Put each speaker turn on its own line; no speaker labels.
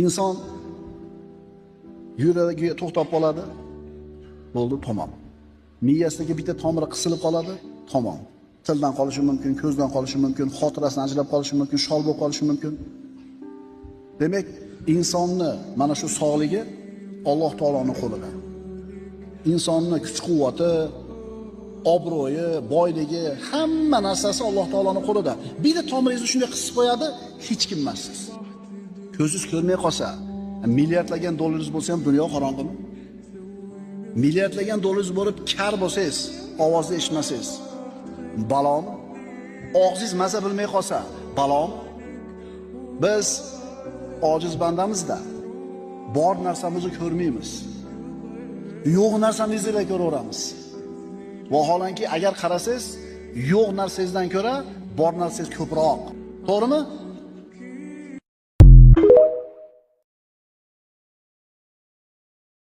Inson yuragi to'xtab qoladi, bo'ldi, tamom. Miyasidagi bitta tomiri qisilib qoladi, tamom. Tildan qolishi mumkin, ko'zdan qolishi mumkin, xotirasidan ajrab qolishi mumkin, shol bo'lib qolishi mumkin. Demak, insonni mana shu sog'ligi Alloh taoloning qo'lida. Insonni kuch-quvvati, obro'yi, boyligi, hamma narsasi Alloh taoloning qo'lida. Bitta tomiringizni shunday qisib qo'yadi, hech kim emassiz. Ko'zingiz ko'rmay qolsa, milliardlagan dollaringiz bo'lsa ham dunyo qorong'imi? Milliardlagan dollaringiz bo'lib kar bo'lsangiz, ovozni eshitmasangiz, balomi? Og'zingiz maza bilmay qolsa, balomi? Biz ojiz bandamizda bor narsamizni ko'rmaymiz. Yo'q narsamizni ko'raveramiz. Vaholanki agar qarasangiz, yo'q narsangizdan ko'ra bor narsangiz ko'proq. To'g'rimi?